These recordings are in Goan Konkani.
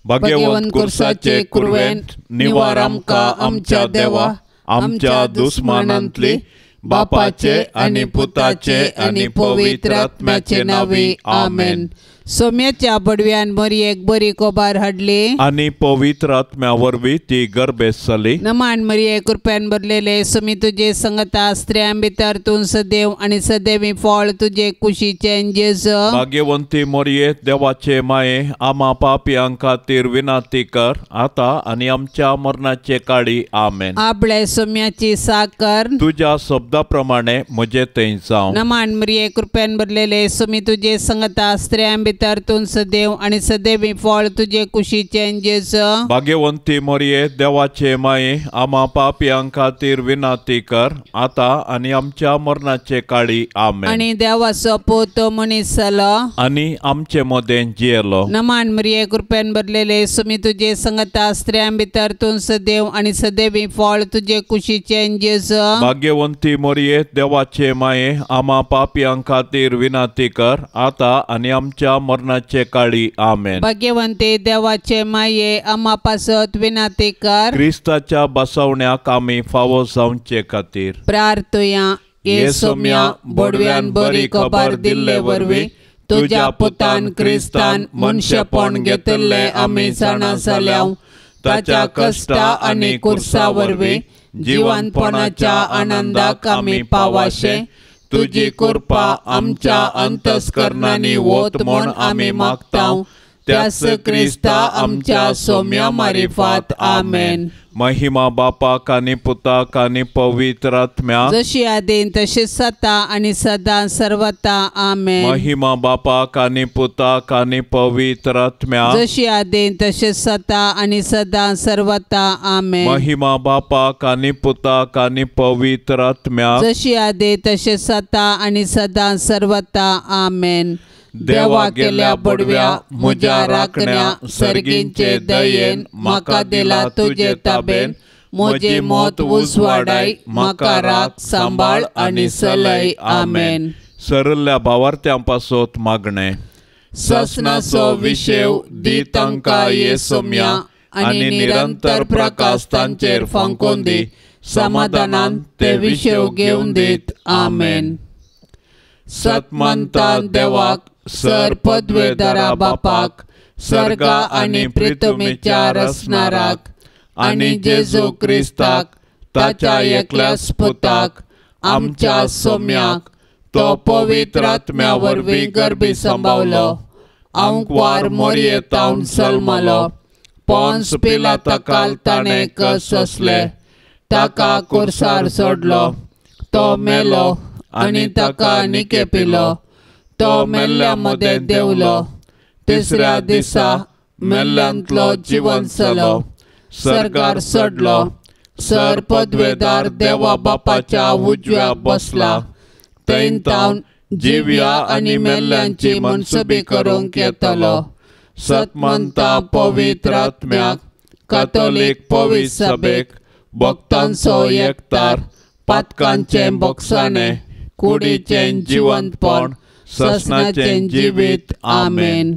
भाग्यवंत कुर्साचे कुरवेन निवार आमकां आमच्या देवा आमच्या दुस्मानांतली बापाचे आनी पुताचे आनी पवित्र आत्म्याचे नांवी आमेन. सोम्याच्या बडव्यान मरियेक बरी कोबार हाडली आनी पवित्र आत्म्या वरवीं ती गर्भेस्त जाली. नमान मरिये कृपेन भरलेले सोमी तुजे संगता स्त्रियां भितर तूं सदैव आनी सदैवी फळ तुजे कुशीचें जेजू. भाग्यवंती मरिये देवाचे माये आमा पापयां खातीर विनंती कर आतां आनी आमच्या मरणाचे काळी आमेन. आपले सोम्याची साकर तुज्या शब्दा प्रमाणे म्हजे थंय जावं. नमान मरिये कृपेन भरलेले सोमी तुजे संगता स्त्रियां भितर तूं सदैव आनी सदैवी फळ तुजे कुशीचें जेजू. भाग्यवंती मरिये देवाचे माये आमा पापयां खातीर विनंती कर आतां आनी आमच्या मरणाचे काळी आमेन. आनी देवाचो पूत मनीस जालो आनी आमचे मदें जियेलो. नमान मरिये कृपेन भरलेले सोमी तुजे संगता स्त्रियां भितर तूं सदैव आनी सदैवी फळ तुजे कुशीचें जेजू. भाग्यवंती मरिये देवाचे माये आमा पापयां खातीर विनंती कर आतां आनी आमच्या मरणाचे काळी आमेन. भाग्यवंती देवाचे माये आमा पासत विनंती कर. क्रिस्ताच्या बसवण्याक आमी फावो जावचे खातीर प्रार्थुया. ये सोम्या बडव्यान बरी खबर दिल्ले वरवीं तुज्या पुतान क्रिस्तान मनशेपण घेतिल्लें आमी जाणा जाल्या. ताच्या कश्टा आनी कुर्सा वरवीं जिवनपणाच्या आनंदाक आमी पावाशे तुजी कृपा आमच्या अंतस्करणांनी वत म्हूण आमी मागता. त्याच क्रिस्ता आमच्या सोम्या मारिफात आमेन. महिमा बापाक आनी पुताक आनी पवित्र आत्म्याक जशी आदीन तशी सता आनी सदां सर्वता आमेन. महिमा बापाक आनी पुताक आनी पवित्र आत्म्याक जशी आदीन तशी सता आनी सदां सर्वता आमेन. महिमा बापाक आनी पुताक आनी पवित्र आत्म्याक जशी आदीन तशी सता आनी सदां सर्वता आमेन. देवा गेल्या बडव्या म्हज्या राखण्या सर्गींचे दयेन म्हाका दिला तुजे ताबेन म्हजे मत उजवाडाय म्हाका राख सांबाळ आनी सलय आमेन. सरल्या भावार्थ्यां पासत मागणें. ससनाचो विशेव दी तांकां ये सोम्या आनी निरंतर प्रकाश तांचेर फांकोवन दी. समाधानान ते विशेव घेवन दीत आमेन. सतमंता देवाक सर पदवेदारा बापाक सर्गा आनी प्रितुमीच्या रचणाराक आनी जेजू क्रिस्ताक ताच्या एकल्याच पुताक आमच्या सोम्याक तो पवित्र आत्म्या वरवीं गर्भी सांबावलो आंकवार मोरयेतावन सल्मलो पोन्स पिलाता ताणें कससले ताका कुर्सार सोडलो तो मेलो आनी ताका निकेपिलो तो मेल्ल्या मदें देंवलो तिसऱ्या दिसा मेल्ल्यांतलो जिवन जालो सर्गार चडलो सर पदवेदार देवा बापाच्या उजव्या बसला थंय तावन जिव्या आनी मेल्ल्यांची मनसुबी करूंक येतलो. सतमंता पवित्र आत्म्याक कातोलीक पवित्र सभेक भक्तांचो एकतार पातकांचें बोगसाणें कुडीचें जिवंतपण ससनाचें जिवीत आमेन.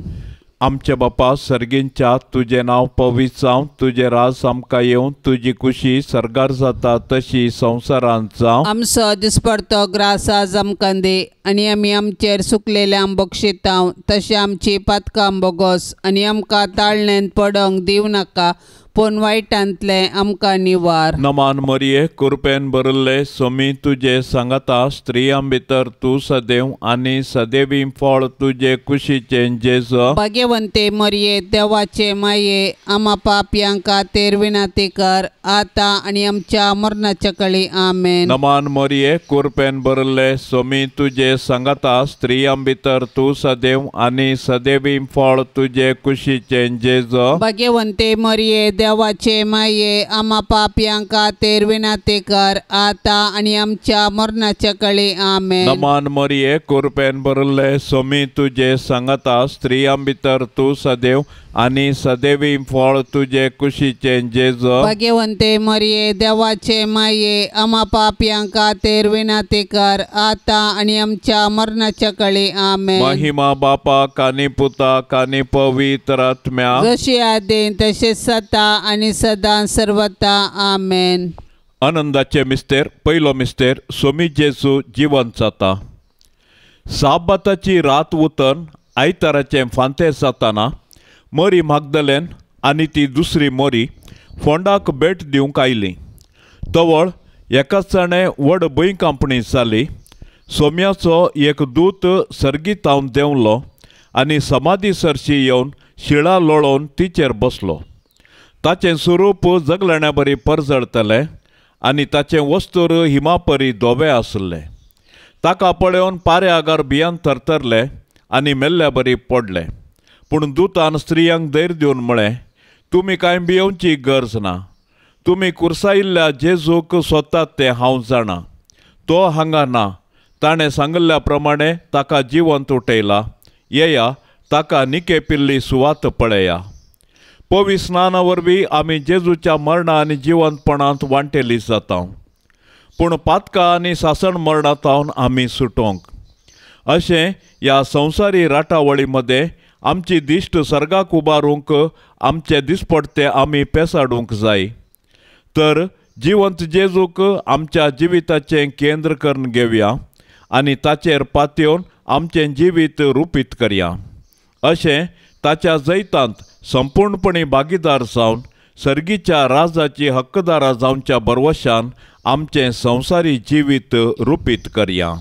आमचे बापा सर्गींच्या तुजें नांव पवित्र जावं तुजें राज आमकां येवं तुजी कुशी सर्गार जाता तशी संवसारांत जावं. आमचो दिसपडतो ग्रास आज आमकां दी आनी आमी आमचेर सुकलेल्यांक बक्षितांव तशें आमची पातकां बोगोस आनी आमकां ताळणेंत पडोंक दिवं नाका पूण वायटांतलें आमकां निवार. नमान मरिये कृपेन भरिल्ले सोमी तुजे सांगाता स्त्रियां भितर तूं सदैव आनी सदैवी फळ तुजे कुशीचें जेजू. भाग्यवंते मरिये देवाचे माये आमा पापयां खातीर विनंती कर आतां आनी आमच्या मरणाच्या कळी आमेन. नमान मरिये कृपेन भरिल्ले सोमी तुजे सांगाता स्त्रियां भितर तूं सदैव आनी सदैवी फळ तुजे कुशीचें जेजू. भाग्यवंते मरिये देवाचे माये आमा पापयां खातीर विनंती कर आतां आनी आमच्या मरणाच्या कळी आमेन. नमान मरिये कृपेन भरिल्ले स्वामी तुजे सांगाता स्त्रियां भितर तूं सदैव आनी सदैवी फळ तुजे कुशीचें जेजू. भाग्यवंते मरिये देवाचे माये आमा पापयां खातीर विनंती कर आतां आनी आमच्या मरणाच्या कळी आमेन. महिमा बापाक आनी पुताक आनी पवित्र आत्म्याक जशी आदीं तशें सता आनी सदां सर्वता आमेन. आनंदाचे मिस्तेर पयलो मिस्तेर स्वामी जेजू जिवंत जाता. साबाताची रात उतन आयताराचें फांते जाताना मरी मागदलेन आनी ती दुसरी मरी फोंडाक भेट दिवंक आयली. तवळ एकाच जाणें व्हड भंयकांपणी जाली. सोम्याचो एक दूत सर्गीतावन देंवलो आनी समाधी सरशी येवन शिळा लोळोवन तिचेर बसलो. ताचें स्वरूप जगलण्या बरी परजळतलें आनी ताचें वस्तूर हिमापरी धवे आसलें. ताका पळोवन पारे आगार भियान थरथरले आनी मेल्ल्या बरी पडले. पूण दुतान स्त्रियांक धैर्य दिवन म्हळें, तुमी कांय भियोवची गरज ना. तुमी कुर्सायिल्ल्या जेजूक सोदतात तें हांव जाणा. तो हांगा ना. ताणें सांगिल्ल्या प्रमाणे ताका जिवंत उठयला. येया ताका निकेपिल्ली सुवात पळया. पवित्र स्नाना वरवीं आमी जेजूच्या मरणा आनी जिवंतपणांत वांटेली जाता. पूण पातकां आनी सासण मरणांत आमी सुटोंक अशें ह्या संवसारी राटावळी मदें आमची दिश्ट सर्गाक उबारूंक आमचे दिसपडते आमी पेसाडूंक जाय. तर जिवंत जेजूक आमच्या जिविताचें केंद्र करून घेवया आनी ताचेर पातयेवन आमचें जिवीत रुपीत करया. अशें ताच्या जैतांत संपूर्णपणी भागीदार जावन सर्गीच्या राजाची हक्कदारा जावच्या बरवशान आमचें संवसारी जिवीत रुपीत करया.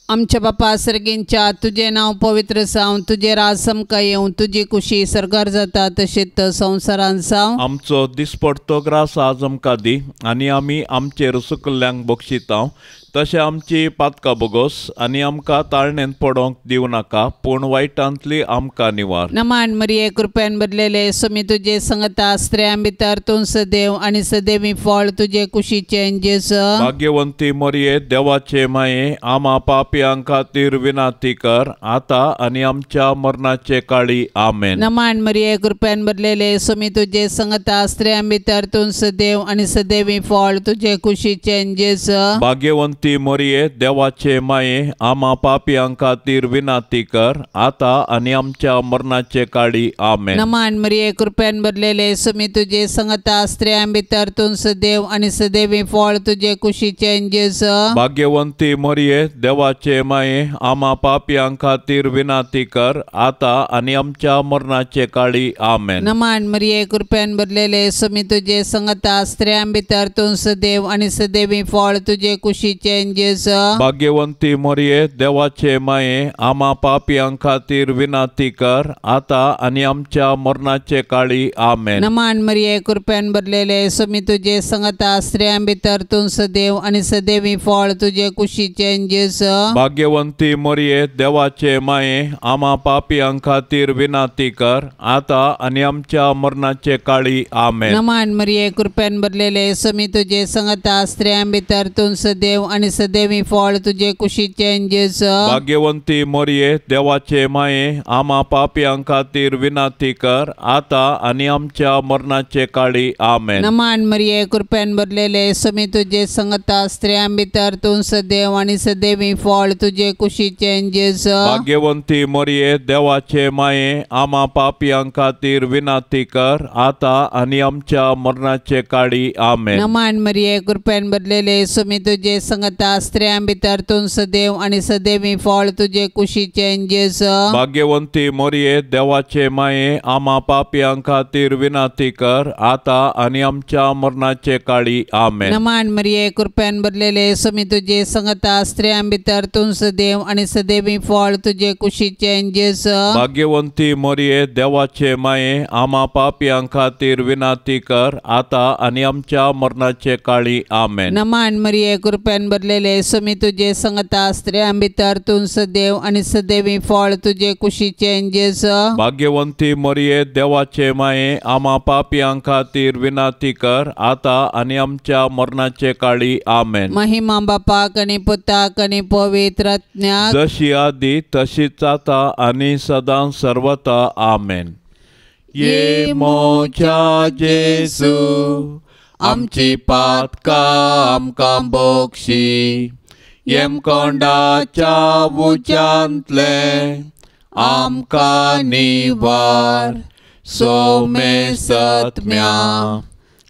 आमच्या बापा सर्गींच्या तुजें नांव पवित्र जावं, तुजें राज आमकां येवं, तुजी कुशी सर्गार जाता तशेंच संवसारांत जावं. आमचो दिसपडतो ग्रास आज आमकां दी आनी आमी आमचेर सुकल्ल्यांक बक्षितांव तशें आमची पातकां बोगोस आनी आमकां ताळणेंत पडोंक दिवं नाका पूण वायटांतली आमकां निवार. नमान मरिये कृपेन भरलेले स्वामी तुजे संगता स्त्रियां भितर तूं सदैव आनी सदैवी फळ तुजे कुशीचें जेजू. भाग्यवंती मरिये देवाचे माये आमा पापयां खातीर विनंती कर आतां आनी आमच्या मरणाचे काळी आमेन. नमान मरिये कृपेन भरलेले स्वामी तुजे संगता स्त्रियां भितर तूं सदैव आनी सदैवी फळ तुजे कुशीचें जेजू. भाग्यवंती मरिये देवाचे माये आमा पापयां खातीर विनंती कर आतां आनी आमच्या मरणाचे काळी आमेन. नमान मरिये कृपेन भरलेले स्वामी तुजे संगता स्त्रियां भितर तूं सदैव आनी सदैवी फळ तुजे कुशीचें जेजू. भाग्यवंती मरिये देवाचे माये आमा पापयां खातीर विनंती कर आतां आनी आमच्या मरणाचे काळी आमेन. नमान मरिये कृपेन भरलेले स्वामी तुजे संगता स्त्रियां भितर तूं सदैव आनी सदैवी फळ तुजे कुशीचें जेजू. भाग्यवंती मरिये देवाचे माये आमा पापयां खातीर विनंती कर आतां आनी आमच्या मरणाचे काळी आमेन. नमान मरिये कृपेन भरलेले स्वामी तुजे संगता स्त्रियां भितर तूं सदैव आनी सदैवी फळ तुजे कुशीचें जेजू. भाग्यवंती मरिये देवाचे माये आमा पापयां खातीर विनंती कर आतां आनी आमच्या मरणाचे काळी आमेन. नमान मरिये कृपेन भरलेले स्वामी तुजे संगता स्त्रियां भितर तूं सदैव आनी सदैवी फळ तुजे कुशीचें जेजू. भाग्यवंती मरिये देवाचे माये आमा पापयां खातीर विनंती कर आतां आनी आमच्या मरणाचे काळी आमेन. नमान मरिये कृपेन भरलेले स्वामी तुजे संगता स्त्रियां भितर तूं सदैव आनी सदैवी फळ तुजे कुशीचें जेजू. भाग्यवंती मरिये देवाचे माये आमा पापयां खातीर विनंती कर आतां आनी आमच्या मरणाचे काळी आमेन. नमान मरिये कृपेन भरलेले स्वामी तुजे संगता स्त्रियां भितर तूं सदैव आनी सदैवी फळ तुजे कुशीचें जेजू. भाग्यवंती मरिये देवाचे माये आमा पापयां खातीर विनंती कर आतां आनी आमच्या मरणाचे काळी आमेन. नमान मरिये कृपेन भरलेले स्वामी तुजे संगता स्त्रियां भितर तूं सदैव आनी सदैवी फळ तुजे कुशीचें जेजू। भाग्यवंती मरिये देवाचे माये आमा पापयां खातीर विनंती कर आतां आनी आमच्या मरणाचे काळी आमेन। नमान मरिये कृपेन भरलेले स्वामी तुजे संगता स्त्रियां भितर तूं सदैव आनी सदैवी फळ तुजे कुशीचें जेजू। भाग्यवंती मरिये देवाचे माये आमा पापयां खातीर विनंती कर आतां आनी आमच्या मरणाचे काळी आमेन। महिमा बापाक आनी पुताक आनी पवित्र आत्म्याक जशी आदी तशीच आतां आनी सदां सर्वता आमेन। ये मोच्या जेजू आमची पातकां आमकां बक्षी येमकोंडाच्या उज्यांतलें आमकां निवार सोमे सत्म्या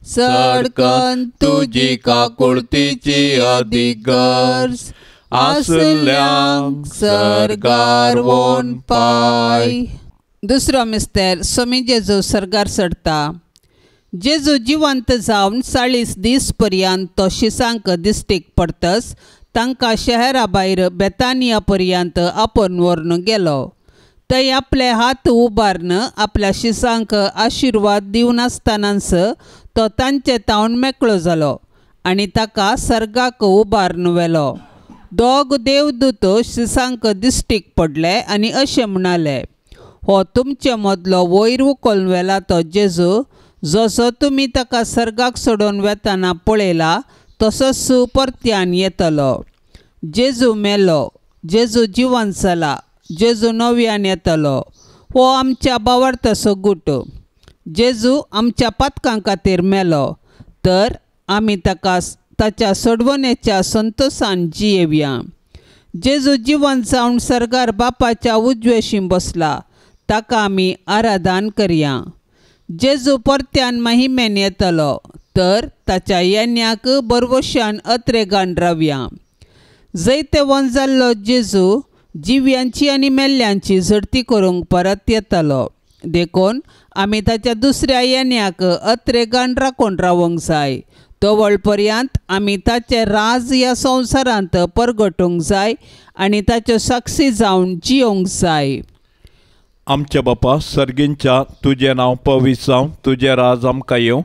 सडकन तुजी काकुळतीची अदीक गरज आसल्यांक सर्गार वोन पाय। दुसरो मिस्तेर स्वामी जेजू सर्गार चडता। जेजू जिवंत जावन 40 दीस पर्यंत तो शिसांक दिश्टीक पडतस तांकां शहरा भायर बेतानिया पर्यंत आपोवन व्हरून गेलो। थंय आपले हात उबारून आपल्या शिसांक आशिर्वाद दिवन आसतनाच तो तांचे तावन मेकळो जालो आनी ताका सर्गाक उबारून व्हेलो। दोग देवदूत शिसांक दिश्टीक पडले आनी अशें म्हणाले, हो तुमचे मदलो वयर उखलून व्हेला तो जेजू जसो तुमी ताका सर्गाक सोडून वेतना पळयला तसोच परत्यान येतलो। जेजू मेलो, जेजू जिवंत जाला, जेजू नव्यान येतलो। हो आमच्या बावडताचो गुट। जेजू आमच्या पातकां खातीर मेलो तर आमी ताका ताच्या सोडवणेच्या संतोशान जियेवया। जेजू जिवंत जावन सर्गार बापाच्या उजवेशीं बसला ताका आमी आराधन करया। जेजू परत्यान महिमेन येतलो तर ताच्या येण्याक बरवशान अत्रेगान रावया। जैतेवंत जाल्लो जेजू जिव्यांची आनी मेल्ल्यांची झडती करूंक परत येतलो देखून आमी ताच्या दुसऱ्या येण्याक अत्रेगान राखून रावंक जाय। तवळ पर्यंत आमी ताचें राज ह्या संवसारांत परगटूंक जाय आनी ताच्यो साक्षी जावन जियोंक जाय। आमच्या बापा सर्गींच्या तुजें नांव पवित्र जावं, तुजें राज आमकां येवं,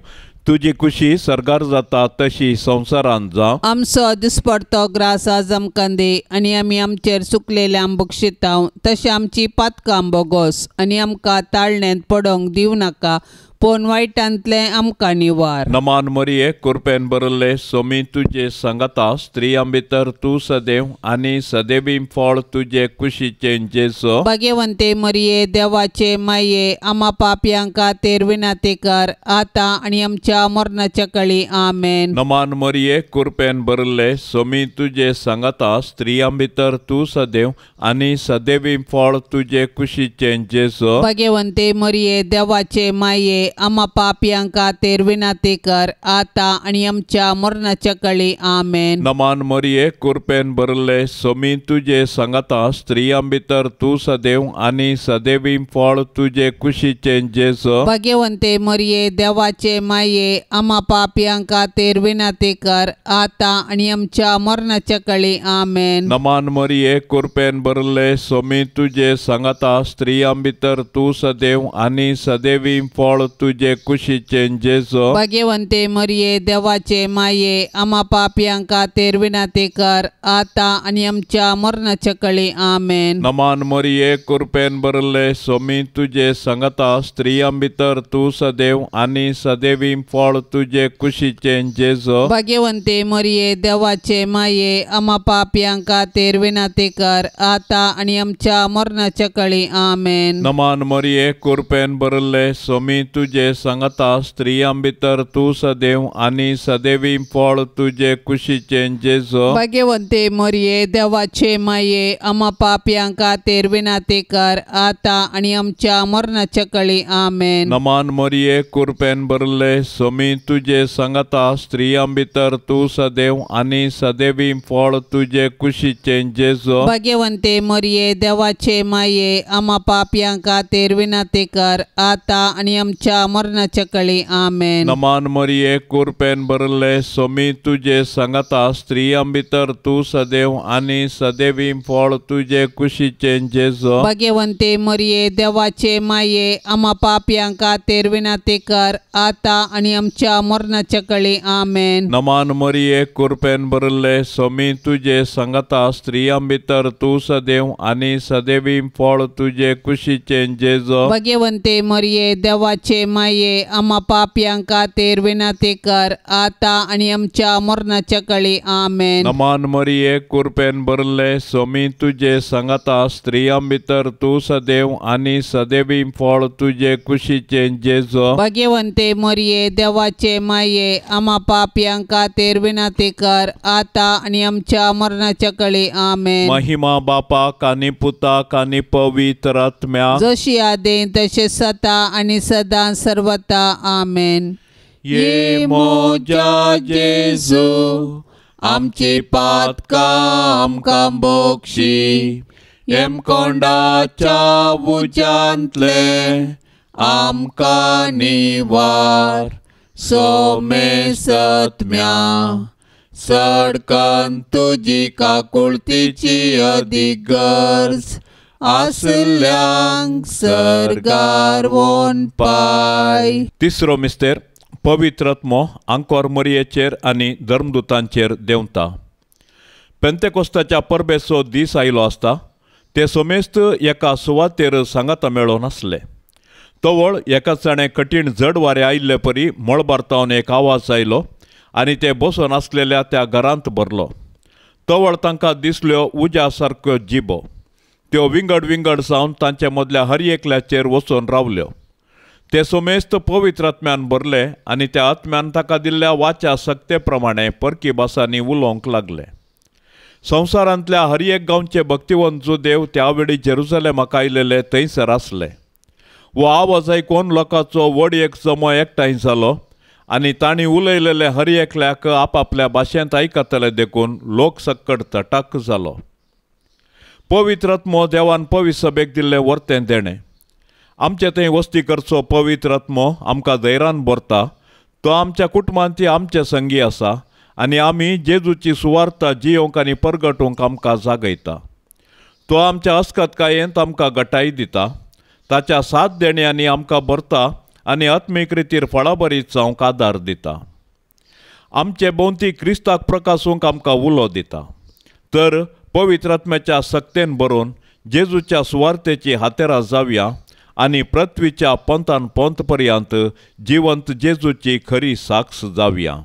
तुजी खुशी सर्गार जाता तशी संवसारांत जावं। आमचो दिसपडतो ग्रास आज आमकां दी आनी आमी आमचेर चुकलेल्यांक बक्षितांव तशें आमची पातकां बोगोस आनी आमकां ताळणेंत पडोंक दिवं नाका पूण वायटांतलें आमकां निवार। नमान मरिये कृपेन भरिल्ले स्वामी तुजे संगता स्त्रियां भितर तूं सदैव आनी सदैवी फळ तुजे कुशीचें जेजू। भाग्यवंते मरिये देवाचे माये आमा पापयां खातीर विनंती कर आतां आनी आमच्या मरणाच्या काळी आमेन। नमान मरिये कृपेन भरिल्ले स्वामी तुजे संगता स्त्रियां भितर तूं सदैव आनी सदैवी फळ तुजे कुशीचें जेजू। भाग्यवंते मरिये देवाचे माये आमा पापयां खातीर विनंती कर आतां आनी आमच्या मरणाच्या काळी आमेन। नमान मरिये कृपेन भरिल्ले स्वामी तुजे संगता स्त्रियां भितर तूं सदैव आनी सदैवी फळ तुजे कुशीचें जेजू। भाग्यवंते मरिये देवाचे माये आमा पापयां खातीर विनंती कर आतां आनी आमच्या मरणाच्या काळी आमेन। नमान मरिये कृपेन भरिल्ले स्वामी तुजे संगता स्त्रियां भितर तूं सदैव आनी सदैवी फळ तुजे कुशीचें जेजू। भाग्यवंते मरिये देवाचे माये आमा पापयां खातीर विनंती कर आतां आनी आमच्या मरणाच्या काळी आमेन। नमान मरिये कृपेन भरिल्ले स्वामी तुजे संगता स्त्रियां भितर तूं सदैव आनी सदैवी फळ तुजे कुशीचें जेजू। भाग्यवंते मरिये देवाचे माये आमा पापयां खातीर विनंती कर आतां आनी आमच्या मरणाच्या काळी आमेन। नमान मरिये कृपेन भरिल्ले स्वामी तुजे संगता स्त्रियां भितर तूं सदैव आनी सदैवी फळ तुजे कुशीचें जेजू। भाग्यवंते मरिये देवाचे माये आमा पापयां खातीर विनंती कर आतां आनी आमच्या मरणाच्या काळी आमेन। नमान मरिये कृपेन भरिल्ले स्वामी तुजे संगता स्त्रियां भितर तूं सदैव आनी सदैवी फळ तुजे कुशीचें जेजू। भाग्यवंते मरिये देवाचे माये आमा पापयां खातीर विनंती कर आतां आनी आमच्या आमच्या मरणाच्या कळी आमेन. नमान मरिये कुरपेन भरले सोमी तुजे सांगाता स्त्रियां भितर तूं सदैव आनी सदैवी फळ तुजे कुशीचें जेजू. भाग्यवंते मरिये देवाचे माये आमा पापयां खातीर विनंती कर आतां आनी आमच्या मरणाच्या कळी आमेन. नमान मरिये कुरपेन भरले सोमी तुजे सांगाता स्त्रियां भितर तूं सदैव आनी सदैवी फळ तुजे कुशीचें जेजू. भाग्यवंते मरिये देवाचे माये आमा पापयां खातीर विनंती कर आतां आनी आमच्या मरणाच्या कळी आमेन. नमान मरिये कुरपेन भरले सोमी तुजे सांगाता स्त्रियां भितर तूं सदैव आनी सदैवी फळ तुजे कुशीचें जेजू. भाग्यवंते मरिये देवाचे माये आमा पापयां खातीर विनंती कर आतां आनी आमच्या मरणाच्या कळी आमेन. महिमा बापाक आनी पुताक आनी पवित्र आत्म्याक जशी आदीं तशें सदा आनी सदां सर्वता आमेन. ये म्हज्या जेजू आमची पातकां आमकां बोक्षी हेमकोंडाच्या उज्यांतले आमकां निवार सोमे सत्म्या सडकन तुजी काकुळतीची अदीक गरज आसल्यांक सर्गार वोन पाय. तिसरो मिस्तेर पवित्र आत्मो आंकोर मरियेचेर आनी धर्मदूतांचेर देंवता. पेंतेकोस्ताच्या परबेचो दीस आयलो आसता ते सोमेस्त एका सुवातेर सांगाता मेळोन आसले. तवळ एकाच जाणें कठीण जड वारें आयिल्ले परी मळबार एक आवाज आयलो आनी ते बसून आसलेल्या त्या घरांत भरलो. तवळ तांकां दिसल्यो उज्या सारक्यो जिबो त्यो विंगड विंगड जावन तांचे मदल्या हर एकल्याचेर वचून रावल्यो. ते सोमेस्त पवित्र आत्म्यान भरले आनी त्या आत्म्यान ताका दिल्ल्या वाच्या सक्ते प्रमाणे परकी भासांनी उलोवंक लागले. संवसारांतल्या हर एक गांवचे भक्तिवंत जुदेव त्या वेळी जेरुजलेमाक आयलेले थंयसर आसले. हो आवाज आयकून लोकांचो व्हड एक जमो एकठांय जालो आनी तांणी उलयलेले हर एकल्याक आपापल्या भाशेंत आयकतले देखून लोक सक्कड तटाक जालो. पवित्र आत्मो देवान पवित्र सभेक दिल्लें वर्तें देणें. आमचे थंय वस्ती करचो पवित्र आत्मो आमकां धैर्यान भरता. तो आमच्या कुटुंबांत आमचे संगी आसा आनी आमी जेजूची सुवार्ता जियोवंक आनी परगटूंक आमकां जागयता. तो आमच्या अस्कतकायेंत आमकां गटाय दिता. ताच्या सात देण्यांनी आमकां भरता आनी आत्मीक रितीर फळाबरीत जावंक आदार दिता. आमचे भोंवती क्रिस्ताक प्रकासूंक आमकां उलो दिता. तर पवित्र आत्म्याच्या सक्तेन भरून जेजूच्या सुवार्तेची हातेरां जावया आनी पृथ्वीच्या पंथान पंथ पर्यंत जिवंत जेजूची खरी साक्ष जावया.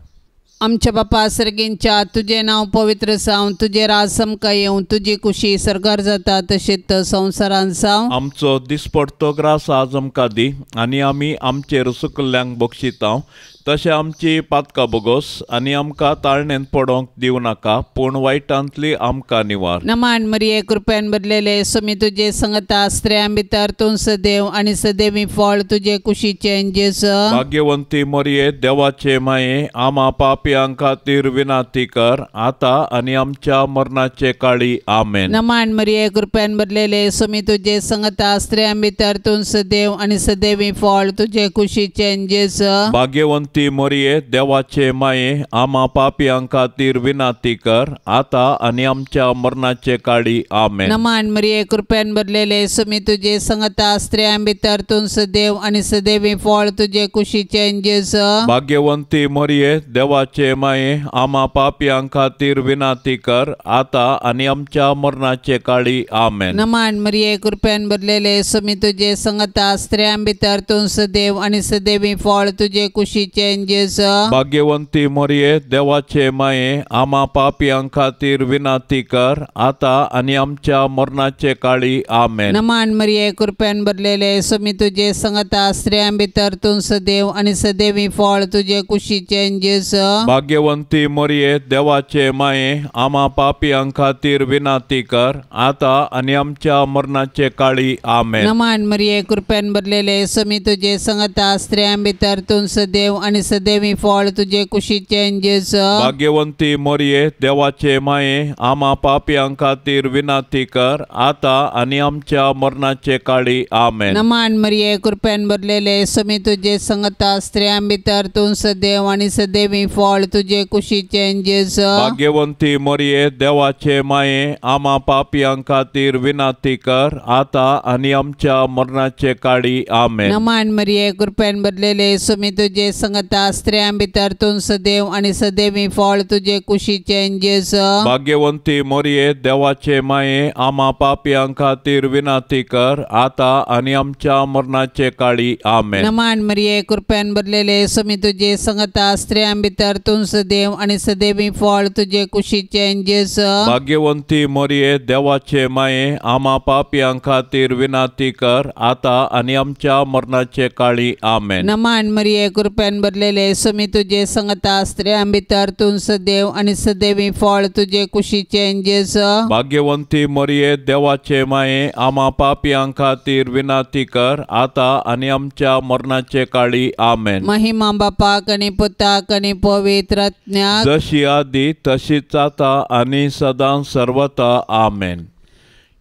आमच्या बापा सर्गींच्या तुजें नांव पवित्र जावं, तुजें राज आमकां येवं, तुजी कुशी सर्गार जाता तशेंच संवसारांत जावं. आमचो दिसपडतो ग्रास आज आमकां दी आनी आमी आमचेर सुकल्ल्यांक बक्षितांव तशें आमची पातकां बोगोस आनी आमकां ताळणेंत पडोवंक दिवं नाका पूण वायटांतली आमकां निवार. नमान मरिये कृपेन भरलेले सोमी तुजे संगता स्त्रियां भितर तूं सदैव आनी सदैवी फळ तुजे कुशीचें जेजू. भाग्यवंती मरिये देवाचे माये आमा पापयां खातीर विनंती कर आतां आनी आमच्या मरणाचे काळी आमेन. नमान मरिये कृपेन भरलेले सोमी तुजे संगता स्त्रियां भितर तूं सदैव आनी सदैवी फळ तुजे कुशीचें जेजू. भाग्यवंती मरिये देवाचे माये आमा पापयां खातीर विनंती कर आतां आनी आमच्या मरणाचे काळी आमेन. नमान मरिये कृपेन भरलेले सोमी तुजे संगता स्त्रियां भितर तूं सदैव आनी सदैवी फळ तुजे कुशीचें जेजू. भाग्यवंती मरिये देवाचे माये आमा पापयां खातीर विनंती कर आतां आनी आमच्या मरणाचे काळी आमेन. नमान मरिये कृपेन भरलेले सोमी तुजे संगता स्त्रियां भितर तूं सदैव आनी सदैवी फळ तुजे कुशीचें जेजू. भाग्यवंती मरिये देवाचे माये आमा पापयां खातीर विनंती कर आतां आनी आमच्या मरणाचे काळी आमेन. नमान मरिये कृपेन भरलेले सोमी तुजे संगता स्त्रियां भितर तूं सदैव आनी सदैवी फळ तुजे कुशीचें जेजू. भाग्यवंती मरिये देवाचे माये आमा पापयां खातीर विनंती कर आतां आनी आमच्या मरणाचे काळी आमेन. नमान मरिये कृपेन भरलेले सोमी तुजे संगता स्त्रियां भितर तूं सदैव आनी आनी सदैवी फळ तुजे कुशीचें जेजू. भाग्यवंती मोरये देवाचे माये आमा पापयां खातीर विनंती कर आतां आनी आमच्या मरणाचे काळी. आमेन. नमान मरिये कृपेन भरलेले स्वामी तुजे संगता स्त्रियां भितर तूं सदैव आनी सदैवी फळ तुजे कुशीचें जेजू. भाग्यवंती मोरये देवाचे माये आमा पापयां खातीर विनंती कर आतां आनी आमच्या मरणाचे काळी. आमेन. नमान मरिये कृपेन भरलेले स्वामी तुजे संगता स्त्रियां भितर तूं सदैव आनी सदैवी फळ तुजे कुशीचें जेजू. भाग्यवंती मोरये देवाचे माये आमा पापयां खातीर विनंती कर आतां आनी आमच्या मरणाचे काळी. आमेन. नमान मरिये कृपेन भरलेले स्वामी तुजे संगता स्त्रियां भितर तूं सदैव आनी सदैवी फळ तुजे कुशीचें जेजू. भाग्यवंती मोरये देवाचे माये आमा पापयां खातीर विनंती कर आतां आनी आमच्या मरणाचे काळी. आमेन. नमान मरिये कृपेन भरलेले स्वामी तुजे संगता स्त्रियां भितर तूं सदैव आनी सदैवी फळ तुजे कुशीचें जेजू. भाग्यवंती मोरये देवाचे माये आमा पापयां खातीर विनंती कर आतां आनी आमच्या मरणाचे काळी. आमेन. महिमा बापाक आनी पुताक आनी पवित्र आत्म्याक, जशी आदी तशीच आतां आनी सदां सर्वता. आमेन.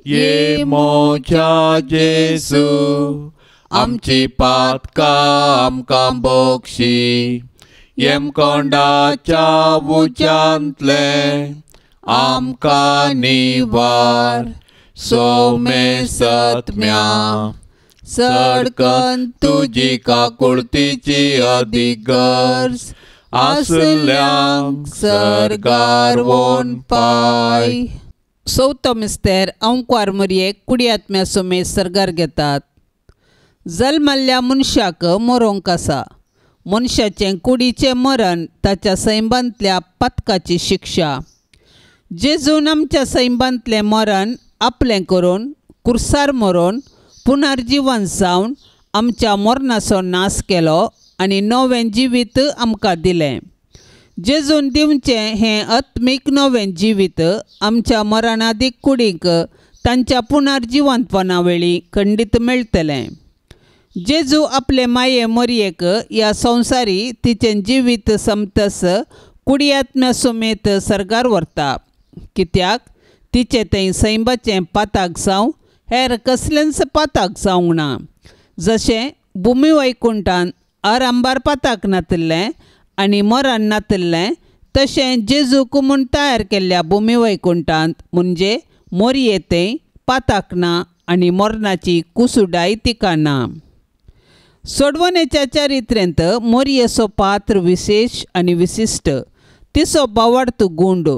ये मोच्या जेजू आमची पातकां आमकां बक्षी, येमकोंडाच्या उज्यांतलें आमकां निवार, सोमे सत्म्या सडकन तुजी काकुळतीची अदीक गरज आसल्यांक सर्गार वोन पाय. चवथो मिस्तेर अंकवार मोरयेक कुडियात्म्या सोमे सर्गार घेतात. जल्मल्ल्या मनशाक मरोंक आसा. मनशाचें कुडीचें मरण ताच्या सैमांतल्या पातकाची शिक्षा. जेजून आमच्या सैमांतलें मरण आपलें करून कुर्सार मरोन पुनर्जिवन जावन आमच्या मरणाचो नाश केलो आनी नवें जिवीत आमकां दिलें. जेजून दिवचें हें आत्मीक नवें जिवीत आमच्या मरणादीक कुडीक तांच्या पुनर्जिवंतपणा वेळी खंडीत मेळटलें. जेजू आपले माये मोरयेक ह्या संवसारी तिचें जिवीत समतस कुडियात्म्या समेत सर्गार व्हरता. कित्याक तिचें थंय सैमाचें पाताक जावं हेर कसलेंच पाताक जावंक ना. जशें भुमी वैकुंठान आरंभार पाताक नातिल्लें आनी मरण नातिल्लें तशें जेजूक म्हूण तयार केल्ल्या भुमी वैकुंठांत म्हणजे मोरये थंय पाताक ना आनी मरणाची कुसुडाय तिका ना. सोडवणेच्या चरित्रेंत मोरयेचो पात्र विशेश आनी विशिश्ट. तिचो बावार्थ गुंड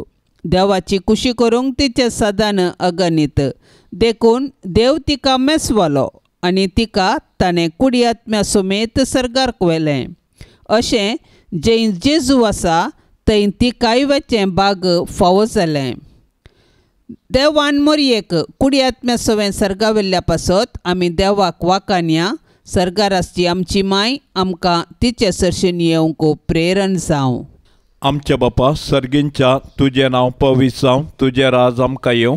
देवाची कुशी करूंक तिचें सदान अगणीत. देखून देव तिका मेसवालो आनी तिका ताणें कुडियात्म्या समेत सर्गार व्हेलें. अशें जंय जेजू आसा थंय तिकाय वचें बाग फावो जालें. देवान मोरयेक कुडियात्म्या सवें सर्गा व्हेल्ल्या पासत आमी देवाक वाकानया. सर्गार आसची आमची माय आमकां तिचे सरशीन येवंक प्रेरण जावं. आमच्या बापा सर्गींच्या तुजें नांव पवित्र जावं, तुजें राज आमकां येवं,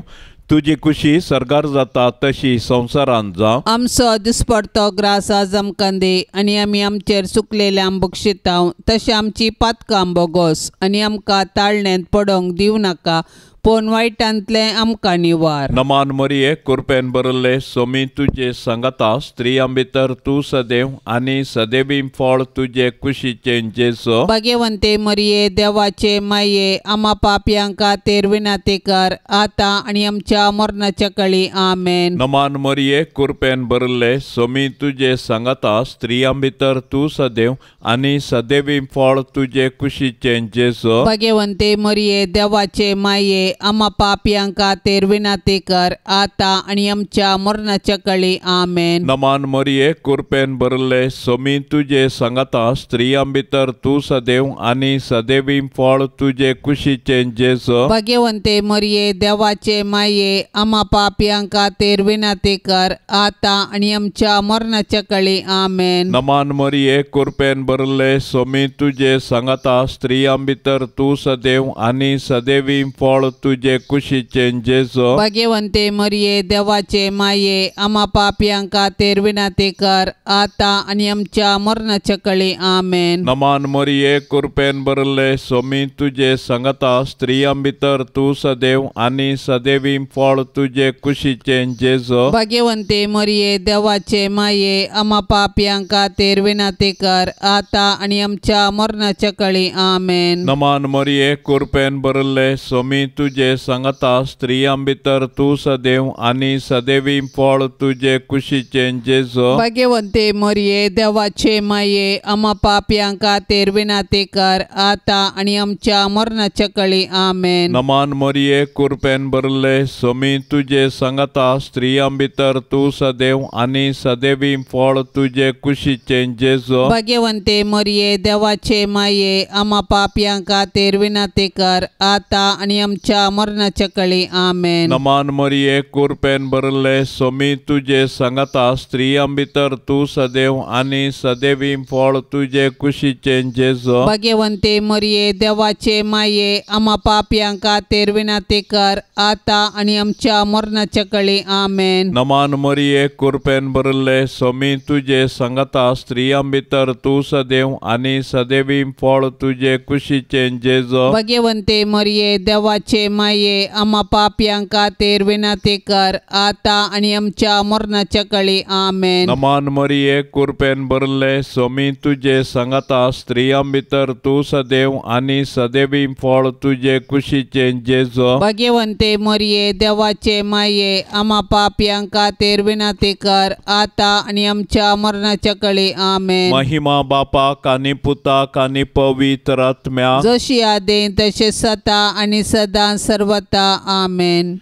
तुजी कुशी सर्गार जाता तशी संवसारांत जावं. आमचो दिसपडतो ग्रास आज आमकां दी आनी आमी आमचेर चुकलेल्यांक बक्षितांव तशें आमची पातकां बोगोस आनी आमकां ताळणेंत पडोंक दिवं नाका पूण वायटांतलें आमकां निवार. नमान मरिये कृपेन भरिल्ले स्वामी तुजे सांगाता, स्त्रियां भितर तूं सदैव आनी सदैवी फळ तुजे कुशीचें जेजू. भाग्यवंते मरिये देवाचे माये आमा पापयां खातीर विनंती कर आतां आनी आमच्या मरणाच्या काळी. आमेन. नमान मरिये कृपेन भरिल्ले स्वामी तुजे सांगाता, स्त्रियां भितर तूं सदैव आनी सदैवी फळ तुजे कुशीचें जेजू. भाग्यवंते मरिये देवाचे माये आमा पापयां खातीर विनंती कर आतां आनी आमच्या मरणाच्या काळी. आमेन. नमान मरिये कृपेन भरिल्ले स्वामी तुजे सांगाता, स्त्रियां भितर तूं सदैव आनी सदैवी फळ तुजे कुशीचें जेजू. भाग्यवंते मरिये देवाचे माये आमा पापयां खातीर विनंती कर आतां आनी आमच्या मरणाच्या काळी. आमेन. नमान मरिये कृपेन भरिल्ले स्वामी तुजे सांगाता, स्त्रियां भितर तूं सदैव आनी सदैवी फळ तुजे कुशीचें जेजू। भाग्यवंते मरिये देवाचे माये आमा पापयां खातीर विनंती कर आतां आनी आमच्या मरणाच्या कळी। आमेन। नमान मरिये कृपेन भरले स्वामी तुजे संगता स्त्रियां भितर तूं सदैव आनी सदैवी फळ तुजे कुशीचें जेजू। भाग्यवंते मरिये देवाचे माये आमा पापयां खातीर विनंती कर आतां आनी आमच्या मरणाच्या कळी। आमेन। नमान मरिये कृपेन भरले स्वामी तुजे संगता स्त्रियां भितर तूं सदैव आनी सदैवी फळ तुजे कुशीचें जेजू। भाग्यवंते मरिये देवाचे माये आमा पापयां खातीर विनंती कर आतां आनी आमच्या मरणाच्या कळी। आमेन। नमान मरिये कृपेन भरले स्वामी तुजे संगता स्त्रियां भितर तूं सदैव आनी सदैवी फळ तुजे कुशीचें जेजू। भाग्यवंते मरिये देवाचे माये आमा पापयां खातीर विनंती कर आतां आनी आमच्या मरणाच्या कळी। आमेन। नमान मरिये कृपेन भरले स्वामी तुजे संगता स्त्रियां भितर तूं सदैव आनी सदैवी फळ तुजे कुशीचें जेजू। भाग्यवंते मरिये देवाचे माये आमा पापयां खातीर विनंती कर आतां आनी आमच्या मरणाच्या कळी। आमेन। नमान मरिये कृपेन भरले स्वामी तुजे संगता स्त्रियां भितर तूं सदैव आनी सदैवी फळ तुजे कुशीचें जेजू। भाग्यवंते मरिये देवाचे माये आमा पापयां खातीर विनंती कर आतां आनी आमच्या मरणाच्या कळी। आमेन। नमान मरिये कृपेन भरले स्वामी तुजे संगता स्त्रियां भितर तूं सदैव आनी सदैवी फळ तुजे कुशीचें जेजू। भाग्यवंते मरिये देवाचे माये आमा पापयां खातीर विनंती कर आतां आनी आमच्या मरणाच्या कळी। आमेन। महिमा बापाक आनी पुताक आनी पवित्र आत्म्याक, जशी आदीं तशें सदा आनी सदां सर्वता। आमेन।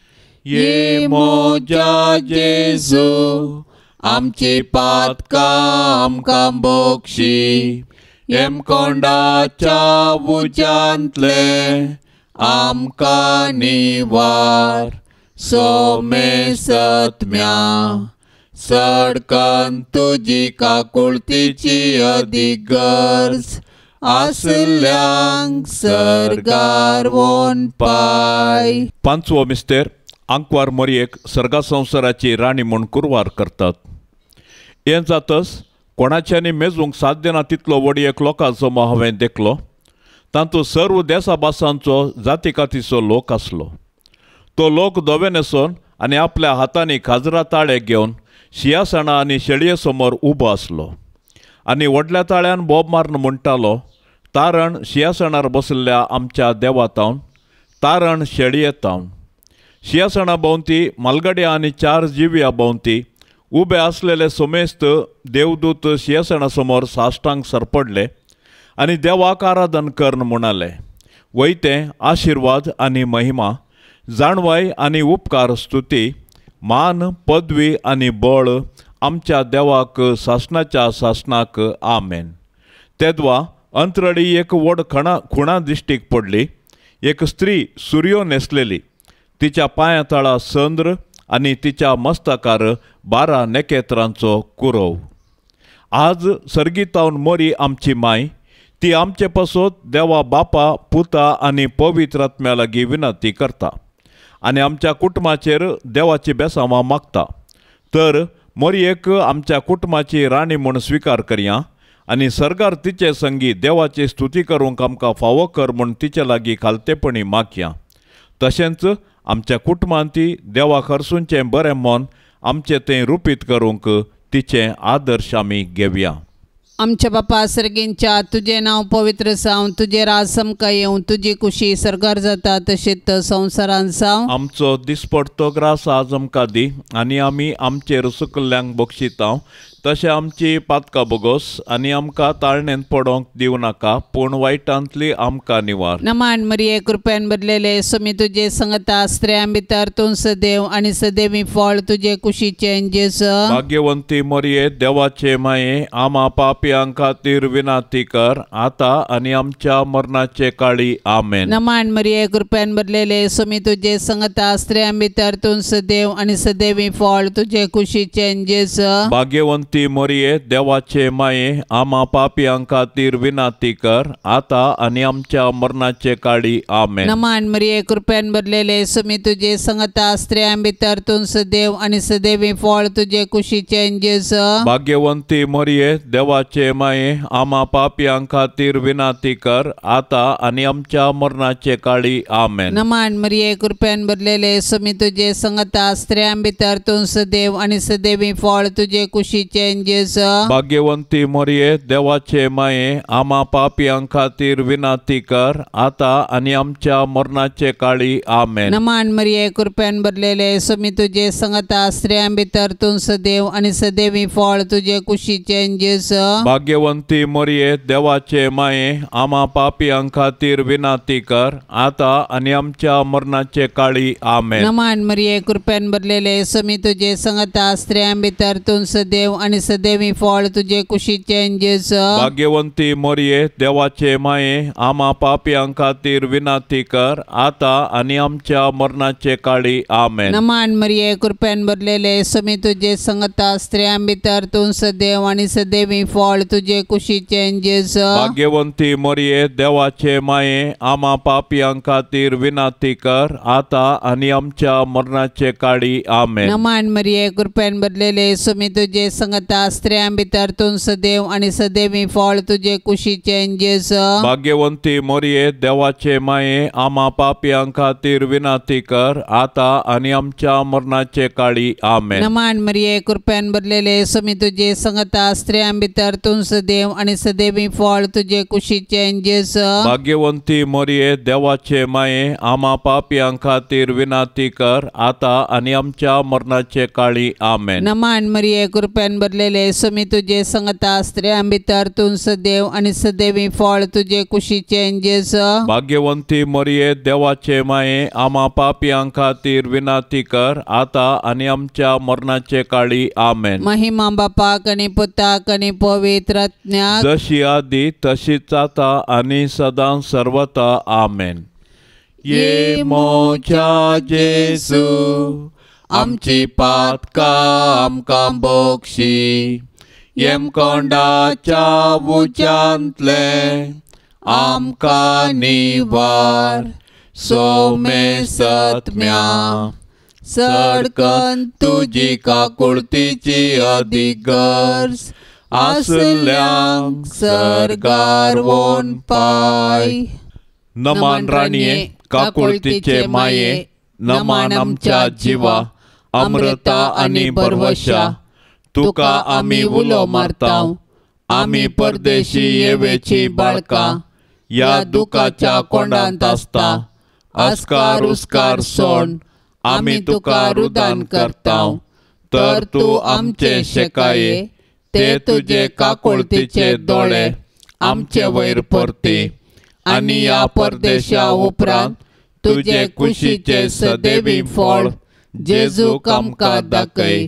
ये मोजा जेजू आमची पातकां आमकां बोक्षी, हेमकोंडाच्या उज्यांतले आमकां निवार, सोमे सत्म्या सडकन तुजी काकुळतीची अदीक गरज आसल्यांक सर्गार वोन पाय। पांचवो मिस्तेर आंकवार मोरयेक सर्गा संवसाराची राणी म्हूण कुरवार करतात। हें जातच कोणाच्यानी मेजूंक साध्य ना तितलो व्हड एक लोकांचो हांवें देखलो। तातूंत सर्व देसा भासांचो जाती कातीचो लोक आसलो। तो लोक धवे न्हेसून आनी आपल्या हातांनी खाजरा ताळे घेवन शियासणां आनी शेळये समोर उबो आसलो आनी व्हडल्या ताळ्यान बोब मारून म्हणटालो, तारण शियासणार बशिल्ल्या आमच्या देवा तावन, तारण शेळये तावन। शियासणा भोंवती मालगड्या आनी चार जिव्या भोंवती उबे आसलेले समेस्त देवदूत शियासणा समोर साश्टांग सरपडले आनी देवाक आराधन करून म्हणाले, वयते आशिर्वाद आनी महिमा, जाणवाय आनी उपकार, स्तुती, मान, पदवी आनी बळ आमच्या देवाक सासणाच्या सासणाक। आमेन। तेदवा अंतरडी एक व्हड खुणा दिश्टीक पडली। एक स्त्री सुर्यो न्हेसलेली, तिच्या पांया तळा चंद्र आनी तिच्या मस्तकार 12 नखेत्रांचो कुरव। आज सर्गीतावन मोरी आमची माय, ती आमचे पासत देवा बापा, पुता आनी पवित्र आत्म्या लागीं विनंती करता आनी आमच्या कुटुंबाचेर देवाची बेसांवां मागता। तर मोरयेक आमच्या कुटुंबाची राणी म्हूण स्विकार करया आनी सर्गार तिचे संगी देवाची स्तुती करूंक आमकां फावो कर म्हूण तिचे लागीं खालतेपणी मागया। तशेंच आमच्या कुटुंबांत ती देवा खरसूनचें बरें मन आमचें तें रुपीत करूंक तिचें आदर्श आमी घेवया। आमच्या बापा सर्गींच्या तुजें नांव पवित्र जावं, तुजें राज आमकां येवं, तुजी कुशी सर्गार जाता तशेंच संवसारांत जावं। आमचो दिसपडतो ग्रास आज आमकां दी आनी आमी आमचेर सुकल्ल्यांक बक्षितांव तशें आमची पातकां बोगोस आनी आमकां ताळणेंत पडोंक दिवं नाका, पूण वायटांतली आमकां निवार। नमान मरिये कृपेन भरलेले स्वामी तुजे संगता, स्त्रियां भितर तूं सदैव आनी सदैवी फळ तुजे कुशीचें जेजू। भाग्यवंती मरिये देवाचे माये आमा पापयां खातीर विनंती कर आतां आनी आमच्या मरणाचे काळी। आमेन। नमान मरिये कृपेन भरलेले स्वामी तुजे संगता, स्त्रियां भितर तूं सदैव आनी सदैवी फळ तुजे कुशीचें जेजू। भाग्यवंती भाग्यवंती मरिये देवाचे माये आमा पापयां खातीर विनंती कर आता आनी आमच्या मरणाचे काळी आमेन। नमान मरिये कृपेन भरलेले सुमी तुजे संगता स्त्रियां भितर तूं सदैव आनी सदैवी फळ तुजे कुशीचे जेजू। भाग्यवंती मरिये देवाचे माये आमा पापयां खातीर विनंती कर आता आनी आमच्या मरणाचे काळी आमेन। नमान मरिये कृपेन भरलेले सुमी तुजे संगता स्त्रियां भितर तूं सदैव आनी सदैवी फळ तुजे कुशीचे जेजू। भाग्यवंती मरिये देवाचे माये आमा पापयां खातीर विनंती कर आता आनी आमच्या मरणाचे काळी आमेन। नमान मरिये कृपेन भरलेले सुमी तुजे संगता स्त्रियां भितर तूं सदैव आनी सदैवी फळ तुजे कुशीचे जेजू। भाग्यवंती मरिये देवाचे माये आमा पापयां खातीर विनंती कर आता आनी आमच्या मरणाचे काळी आमेन। नमान मरिये कृपेन भरलेले सुमी तुजे संगता स्त्रियां भितर तूं सदैव आनी सदैवी फळ तुजे कुशीचे जेजू। भाग्यवंती मरिये देवाचे माये आमा पापयां खातीर विनंती कर आता आनी आमच्या मरणाचे काळी आमेन। नमान मरिये कृपेन भरलेले सुमी तुजे संगता स्त्रियां भितर तूं सदैव आनी सदैवी फळ तुजे कुशीचे जेजू। भाग्यवंती मरिये देवाचे माये आमा पापयां खातीर विनंती कर आता आनी आमच्या मरणाचे काळी आमेन। नमान मरिये कृपेन भरलेले सुमी तुजे संगता स्त्रियां भितर तूं सदैव आनी सदैवी फळ तुजे कुशीचे जेजू। भाग्यवंती मरिये देवाचे माये आमा पापयां खातीर विनंती कर आता आनी आमच्या मरणाचे काळी आमेन। नमान मरिये कृपेन भरलेले सुमी तुजे संगता स्त्रियां भितर तूं सदैव आनी सदैवी फळ तुजे कुशीचे जेजू। भाग्यवंती मरिये देवाचे माये आमा पापयां खातीर विनंती कर आता आनी आमच्या मरणाचे काळी आमेन। नमान मरिये कृपेन भरलेले सुमी तुजे संगता स्त्रियां भितर तूं सदैव आनी सदैवी फळ तुजे कुशीचे जेजू। भाग्यवंती मरिये देवाचे माये आमा पापयां खातीर विनंती कर आता आनी आमच्या मरणाचे काळी आमेन। महिमा बापाक आनी पुताक आनी पवित्र आत्म्याक, जशी आदी तशीच आता आनी सदां सर्वता आमेन। ये मोच्या जेजू आमची पातकां आमकां बक्षी, येमकोंडाच्या उच्यांतलें आमकां निवार, सोमे सत्म्या सडकन तुजी काकुळतीची अदीक गरज आसल्यांक सर्गार वोन पाय। नमान राणये काकुळतीचे माये, नमान आमच्या जिवा अमृता आनी बरवशा, तुका आमी उलो मारता, आमी परदेशी येवेची बाळकां ह्या दुखाच्या कोंडांत आसता, अस्कार उस्कार सोड आमी तुका रुदान करता, तर तूं आमचे शेकाये ते तुजे काकुळतीचे दोळे आमचे वयर परती आनी ह्या परदेशा उपरांत तुजे कुशीचे सदैवी फळ जेजूक आमकां दाखय।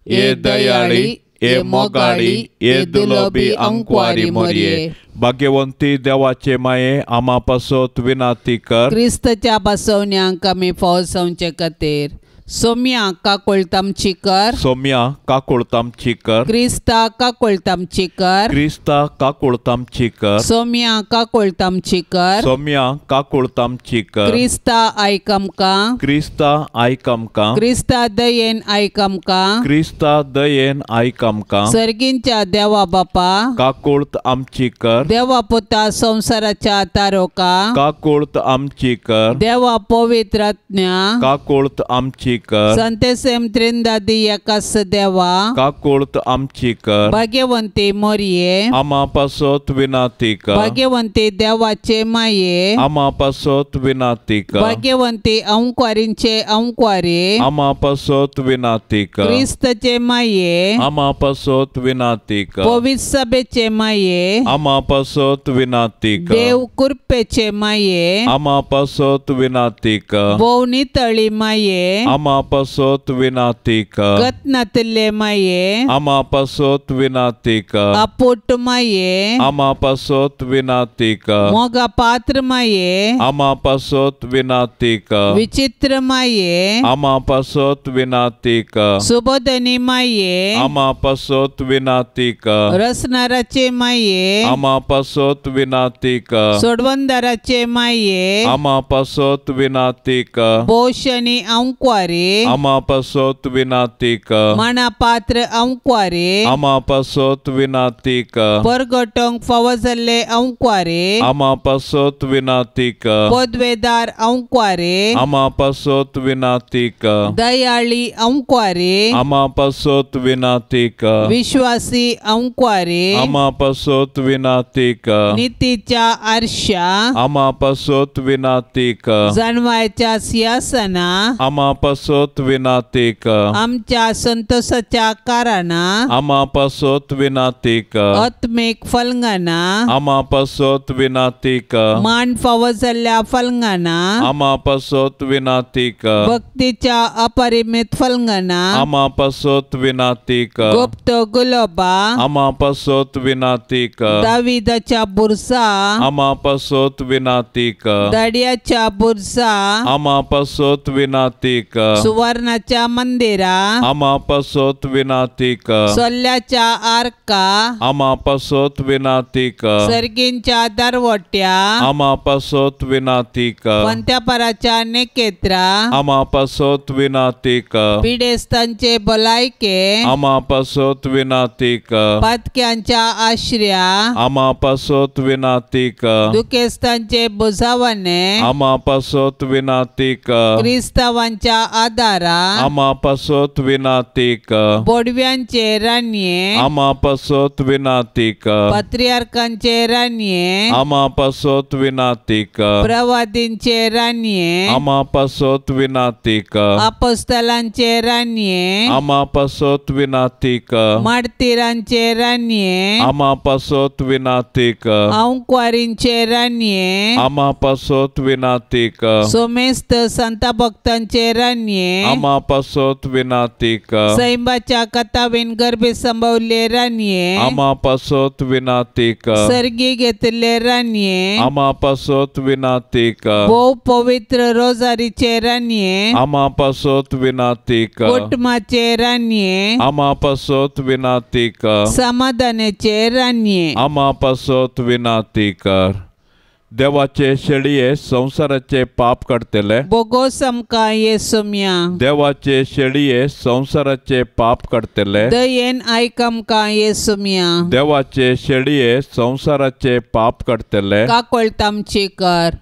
हे दयाळी, हे मोगाळी, हे दुलोबी अंकवारी मरिये, भाग्यवंती देवाचे माये आमा पासत विनंती कर। क्रिस्तच्या बसवण्यांक आमी फौजवचे खातीर सोम्या काकुळतामची कर, सोम्या काकुळतामची कर, क्रिस्ता काकुळतामची कर, क्रिस्ता काकुळतामची कर, सोम्या काकुळतामची कर, सोम्या काकुळतामची कर, क्रिस्ता आयक आमकां, क्रिस्ता आयक आमकां, क्रिस्ता दयेन आयक आमकां, क्रिस्ता दयेन आयक आमकां, सर्गींच्या देवा बापा काकुळत आमची कर, देवा पुता संवसाराच्या तारोका काकुळत आमची कर, देवा पवित्र आत्म्या काकुळत आमची कर, संतेसेम त्रिंदादी एकास देवा काकुळत आमची कर, भाग्यवंती मोरये आमा पासत विनंती कर, भाग्यवंती देवाचे माये आमा पासत विनंती कर, भाग्यवंती अंकवारींचे अंकवारी आमा पासत विनंती कर, क्रिस्तचे माये आमा पासत विनंती कर, पवित्र सभेचे माये आमा पासत विनंती कर, देव कृपेचे माये आमा पासत विनंती कर, भोव नितळी माये आमा आमा पासत विनाती कर। गतनातले माये आमा पासत विनाती कर। अपोट माये आमा पासत विनाती कर। मोगा पात्र माये आमा पासत विनाती कर। विचित्र माये आमा पासत विनाती कर। सुबोधनी माये आमा पासत विनाती कर। रसनाराचे माये आमा पासत विनाती कर। सोडवंदाराचे माये आमा पासत विनाती कर। बोशनी अंक्वारे आमा पासत विनाती कर। माना पात्र अंक्वारे आमा पासत विनाती कर। परगटोंक फावो जाल्ले अंक्वारे आमा पासत विनाती कर। पदवेदार अंक्वारे आमा पासत विनाती कर। दयाळी अंक्वारे आमा पासत विनाती कर। विश्वासी अंक्वारे आमा पासत विनाती कर। नीतीच्या आरशा आमा पासत विनाती कर। जाणवायच्या सिंहासना आमा पासत विनाती कर। आमच्या संतोषाच्या कारणां आमा पासत विनाती कर। आत्मीक फलंगाना आमा पासत विनाती कर। मान फावो जाल्ल्या फलंगाना आमा पासत विनाती कर। भक्तीच्या अपरिमित फलंगाना आमा पासत विनाती कर। गुप्त गुलोबा आमा पासत विनाती कर। दाविदाच्या बुरसा आमा पासत विनाती कर। दाडियाच्या बुरसा आमा पासत विनाती कर। सुवर्णाच्या मंदिरा आमा पासत विनाती कर। सोल्ल्याच्या आर्का आमा पासत विनाती कर। सर्गींच्या दरवट्या आमा पासत विनाती कर। पंत्यापराच्या नेकेत्रा आमा पासत विनाती कर। पिडेस्तांचे भलायके आमा पासत विनाती कर। पातक्यांच्या आश्र्या आमा पासत विनाती कर। दुखेस्तांचे बुजावणे आमा पासत विनाती कर। क्रिस्तावांच्या आदारा आमा पासत विनाती कर। बोडव्यांचे राणये आमा पासत विनाती कर। पात्रियार्कांचे राणये आमा पासत विनाती कर। प्रवादींचे राणये आमा पासत विनाती कर। अपोस्तलांचे राणये आमा पासत विनाती कर। मार्तीरांचे राणये आमा पासत विनाती कर। अंक्वारींचे राणये आमा पासत विनाती कर। सोमेस्त संता भक्तांचे राणये आमा पासत विनाती कर। सैंबाच्या कथावीन गर्भे संभवले राणये आमा पासत विनाती कर। सर्गी घेतले राणये आमा पासत विनाती कर। भोव पवित्र रोजारीचे राणये आमा पासत विनाती कर। कुटुंबाचे राणये आमा पासत विनाती कर। समाधानाचे राणये आमा पासत विनाती कर। देवाचे शेळये संवसाराचे पाप काडटले बोगोस आमकां येसुम्या। देवाचे शेळये संवसाराचे पाप काडटले दयेन आयक आमकां येसुम्या। देवाचे शेळये संवसाराचे पाप काडटले काकोळत आमची कर।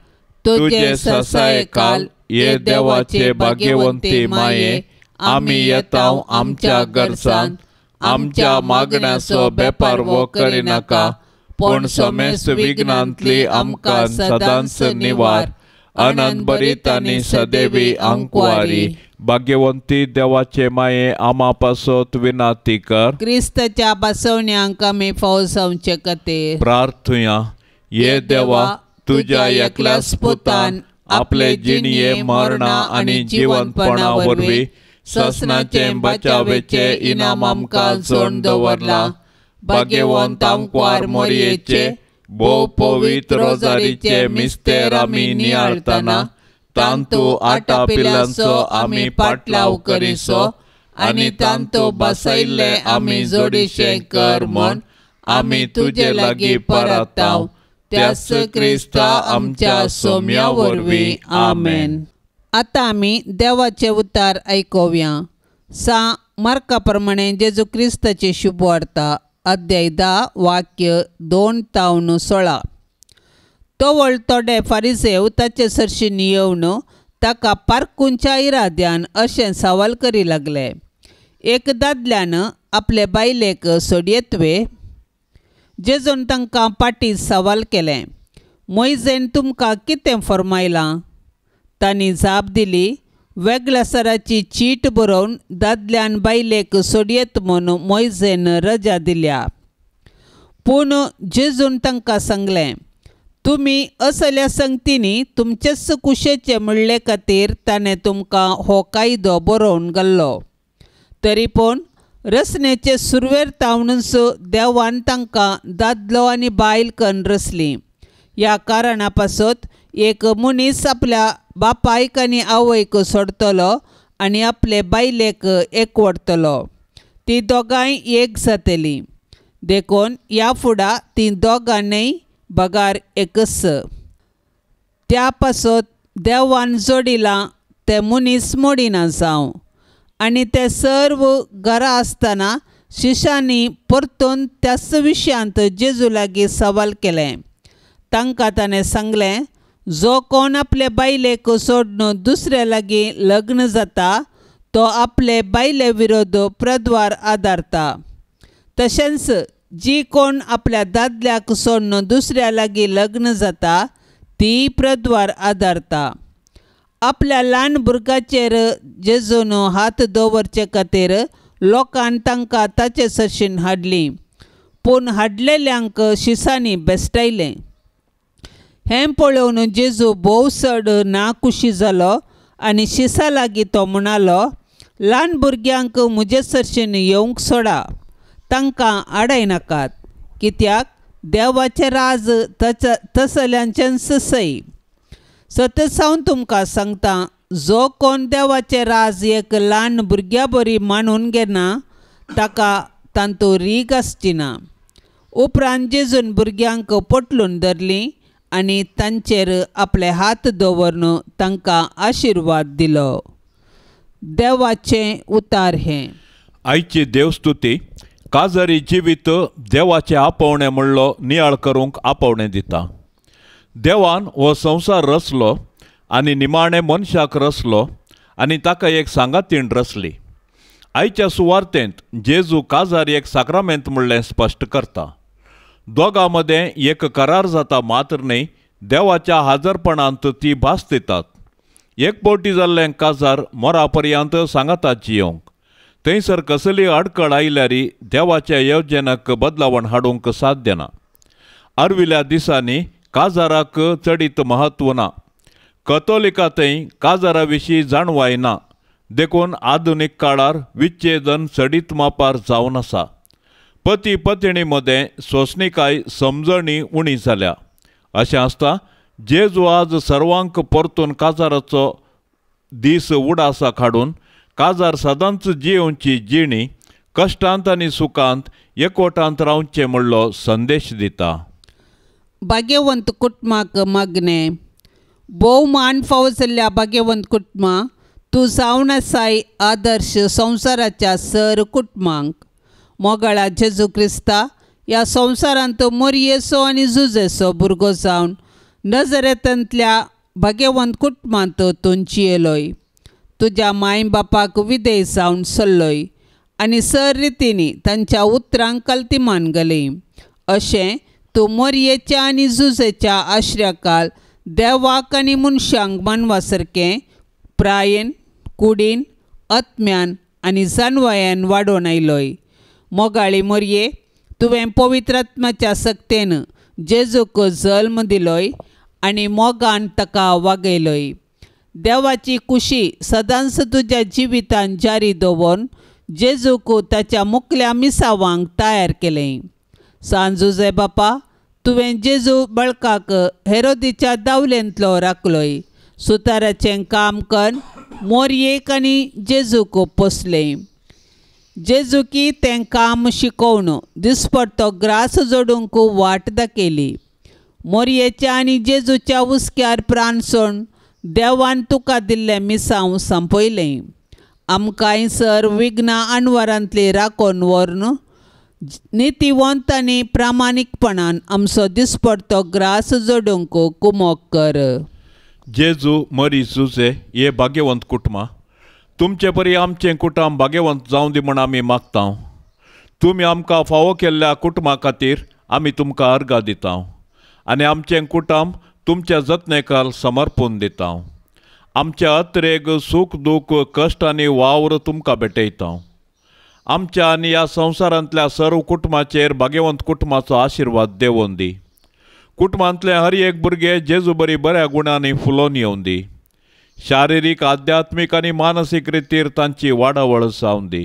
तुजे ससायकाल ये देवाचे भाग्यवंती माये आमी येताव आमच्या गरजान आमच्या मागण्याचो बेपारवो करिनाका पूण समेस्त विघ्नांतली आमकां सदांच निवार। आनंद भरीत आनी सदैवी आंकवारी भाग्यवंती देवाचे माये आमा पासत विनाती कर। क्रिस्ताच्या बसवण्यांक आमी फावो जावचे खातीर प्रार्थुया। ये देवा तुज्या एकल्याच पुतान आपले जिणये मरणा आनी जिवंतपणा वरवीं ससनाचे बचावेचे इनाम आमकां जोड दवरला। भाग्यवंत आंकवार मोरयेचे भोव पवित्र रोजारीचे मिस्तेर आमी नियाळतना तांतू आटा पिलांचो आमी पाटलाव करिसो आनी तांतू बसयल्ले आमी जोडीशे कर म्हूण आमी तुजे लागीं परताव त्याच क्रिस्ता आमच्या सोम्या वरवीं आमेन। आतां आमी देवाचें उतार आयकुया। सा मार्का प्रमाणे जेजू क्रिस्ताची शुभवार्ता अध्याय 10 वाक्य 2 तावन 16। तवळ थोडे फारिसेव ताचे सरशीं येवन ताका पारखुंच्या इराद्यान अशें सवाल करी लागले, एक दादल्यान आपले बायलेक सोडयेत वे? जेजून तांकां पाटी सवाल केलें, मोयजेन तुमकां कितें फर्मायलां? तांणी जाप दिली, वेगळ्या सराची चीट बरोवन दादल्यान बायलेक सोडयेत म्हूण मोयजेन रजा दिल्या। पूण जेजून तांकां सांगलें, तुमी असल्या संगतींनी तुमचेच कुशेचे म्हणले खातीर ताणें तुमकां हो कायदो बरोवन घाल्लो. तरी पूण रचनेचे सुरवेर तावनूच देवान तांकां दादलो आनी बायल कन्न रचली. ह्या कारणा पासत एक मनीस आपल्या बापायक आनी आवयक सोडटलो आनी आपले बायलेक एकवटतलो. ती दोगांय एक जातली. देखून ह्या फुडा ती दोगां न्हय बगार एकच. त्या पासत देवान जोडिलां तें मनीस मोडिना जावं. आनी ते सर्व घरा आसतना शिशांनी परतून त्याच विशयांत जेजू लागीं सवाल केलें. तांकां ताणें सांगलें, जो कोण आपले बायलेक सोडून दुसऱ्या लागीं लग्न जाता तो आपले बायले विरोध प्रद्वार आदारता. तशेंच जी कोण आपल्या दादल्याक सोडून दुसऱ्या लागीं लग्न जाता ती प्रद्वार आदारता. आपल्या ल्हान भुरग्याचेर जेजून हात दवरचे खातीर लोकान तांकां ताचे सरशीन हाडली, पूण हाडलेल्यांक शिसांनी बेस्टायलें. हें पळोवन जेजू भोव चड नाखुशी जालो आनी शिसा लागीं तो म्हणालो, ल्हान भुरग्यांक म्हजे सरशीन येवंक सोडा, तांकां आडायनाकात, कित्याक देवाचें राज तसल्यांचेंच सय. सतत हांव तुमकां सांगता, जो कोण देवाचें राज एक ल्हान भुरग्या बरी मानून घेना ताका तांतू रीग आसची ना. उपरांत जेजून भुरग्यांक पोटलून धरलीं आनी तांचेर आपले हात दवरून तांकां आशिर्वाद दिलो. देवाचें उतार हें. आयची देवस्तुती काजारी जिवीत देवाचें आपोवणें म्हणलो नियाळ करूंक आपोवणें दिता. देवान हो संवसार रचलो आनी निमाणें मनशाक रचलो आनी ताका एक सांगातीण रचली. आयच्या सुवार्तेंत जेजू काजार एक साक्रामेंत म्हणलें स्पश्ट करता. दोगां मदें एक करार जाता मात्र न्हय, देवाच्या हाजरपणांत ती भास दितात. एक फावटी जाल्लें काजार मोरा पर्यंत सांगाता जियोंक. थंयसर कसली अडकळ आयल्यार देवाच्या येवजणाक बदलावण हाडूंक साध्य ना. आर्विल्ल्या दिसांनी काजाराक चडीत म्हत्व ना. कतोलिका थंय काजारा विशीं जाणवाय ना, देखून आधुनीक काळार विच्छेदन चडीत मापार जावन आसा. पती पत्नी मदें सोंसणीकाय समजणी उणी जाल्या. अशें आसता जेजू आज सर्वांक परतून काजाराचो दीस उडासाक हाडून काजार सदांच जियेवची जिणी कश्टांत आनी सुखांत एकवटांत रावचें म्हणलो संदेश दिता. भाग्यवंत कुटुंबाक मागणें. भोव मान फावो जाल्ल्या भाग्यवंत कुटुंबा, तूं जावन आसाय आदर्श संवसाराच्या सर कुटुंबांक. मोगाळा जेजू क्रिस्ता, ह्या संवसारांत मोरयेचो आनी जुजेचो भुरगो जावन नजरेंतल्या भाग्यवंत कुटुंबांत तूं जियेलोय. तुज्या माय बापाक विधेय जावन सल्लोय आनी सर रितींनी तांच्या उतरांक कल्तिमान घाली. अशें तूं मोरयेच्या आनी जुजेच्या आश्र्याकाल देवाक आनी मनशांक मानवा सारकें प्रायेन, कुडीन, आत्म्यान आनी जानवायान वाडोवन आयलोय. मोगाळी मोरये, तुवें पवित्र आत्म्याच्या सक्तेन जेजूक जल्म दिलोय आनी मोगान ताका वागयलोय. देवाची कुशी सदांच तुज्या जिवितान जारी दवरून जेजूक ताच्या मुकल्या मिसावांक तयार केलें. सांजुजे बापा, तुवें जेजू बळकाक हेरोदीच्या दावलेंतलो राखलोय. सुताराचें काम कर मोरयेक आनी जेजूक पोसलें. जेजुकी तें काम शिकोवन दिसपट्टो ग्रास जोडूंक वाट दाखयली. मोरयेच्या आनी जेजूच्या हुस्क्यार प्राण सोड देवान तुका दिल्लें मिसांव संपयलें. आमकांय सर विघ्नां अणवरांतली राखून व्हरून नितीवंत आनी प्रामाणीकपणान आमचो दिसपट्टो ग्रास जोडूंक कुमोक कर. जेजू मरी जुजे हे भाग्यवंत कुटुंबां, तुमचे परी आमचें कुटुंब भाग्यवंत जावं दी म्हूण आमी मागता. तुमी आमकां फावो केल्ल्या कुटुंबा खातीर आमी तुमकां अर्गां दिता आनी आमचें कुटुंब तुमच्या जतनेकाल समर्पून दिता. आमच्या अत्रेग सूख दूख कश्ट आनी वावर तुमकां भेटयता. आमच्या आनी ह्या संवसारांतल्या सर्व कुटुंबाचेर भाग्यवंत कुटुंबाचो आशिर्वाद देवोन दी. कुटुंबांतले हर एक भुरगें जेजू बरी बऱ्या गुणांनी फुलोवन येवन दी. शारिरीक, आध्यात्मीक आनी मानसीक रितीर तांची वाडावळ जावन दी.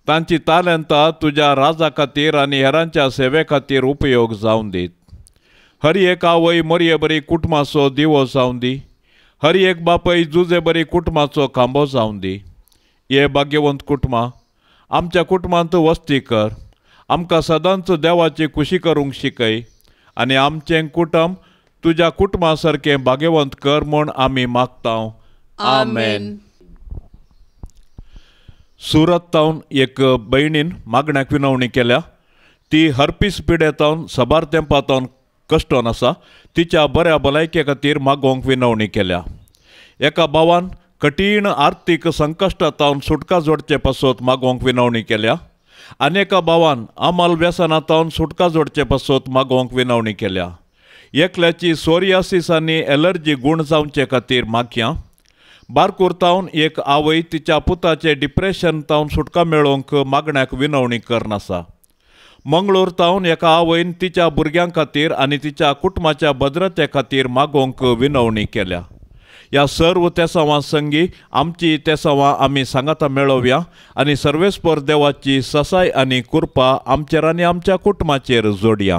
तांची तालेंतां तुज्या राजा खातीर आनी हेरांच्या सेवे खातीर उपयोग जावन दीत. हर एक आवय मोरये बरी कुटुंबाचो दिवो जावन दी. हर एक बापय जुजे बरी कुटुंबाचो खांबो जावन दी. हे भाग्यवंत कुटुंबां आमच्या कुटुंबांत वस्ती कर. आमकां सदांच देवाची खुशी करूंक शिकय आनी आमचें कुटुंब तुज्या कुटुंबा सारकें भाग्यवंत कर म्हूण आमी मागता. आमेन. सुरत तावन एक भयणीन मागण्याक विनवणी केल्या. ती हरपीस पिडेतावन साबार तेंपा तावन कश्टोन आसा. तिच्या बऱ्या भलायके खातीर मागोवंक विनवणी केल्या. एका भावान कठीण आर्थीक संकश्टा तावन सुटका जोडचे पासत मागोवंक विनवणी केल्या. आनी एका भावान अमल व्यसना तावन सुटका जोडचे पासत मागोवंक विनवणी केल्या. एकल्याची सोरियासीस आनी एलर्जी गूण जावचे खातीर मागया. बारकूर तावन एक आवय तिच्या पुताचे डिप्रेशन तावन सुटका मेळोवंक मागण्याक विनवणी करनासा. मंगळूर तावन एका आवयन तिच्या भुरग्यां खातीर आनी तिच्या कुटुंबाच्या भद्रते खातीर मागोवंक विनवणी केल्या. ह्या सर्व तेसांवां संगी आमची तेसांवां आमी सांगाता मेळोवया आनी सर्वेस्पर देवाची ससाय आनी कृपा आमचेर आनी आमच्या कुटुंबाचेर जोडया.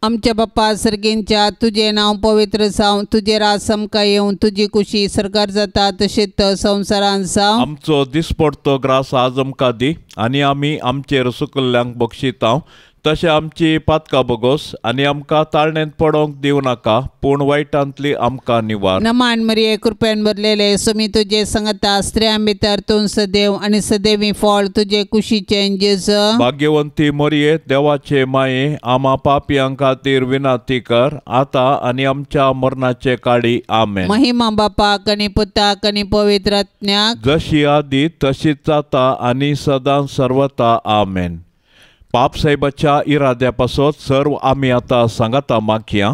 आमच्या बाप्पा सर्गेंच्या तुजें नांव पवित्र जावं, तुजें राज आमकां येवं, तुजी कुशी सरकार जाता तशेंच संवसारांत जावं. आमचो दिसपडतो ग्रास आज आमकां दी आनी आमी आमचेर सुकल्ल्यांक बक्षितांव तशें आमची पातकां बोगोस आनी आमकां ताळणेंत पडोवंक दिवं नाका, पूण वायटांतली आमकां निवार. नमान मरिये, कृपेन भरलेले, सुमी तुजे संगता, स्त्रियां भितर तूं सदैव आनी सदैवी फळ तुजे कुशीचें जेजू. भाग्यवंती मरिये, देवाचे माये, आमा पापयां खातीर विनंती कर आतां आनी आमच्या मरणाचे काळी. आमेन. महिमा बापाक आनी पुताक आनी पवित्र आत्म्याक, जशी आदी तशीच जाता आनी सदां सर्वता. आमेन. पाप साहेबाच्या इराद्या पासत सर्व आमी आतां सांगाता मागया.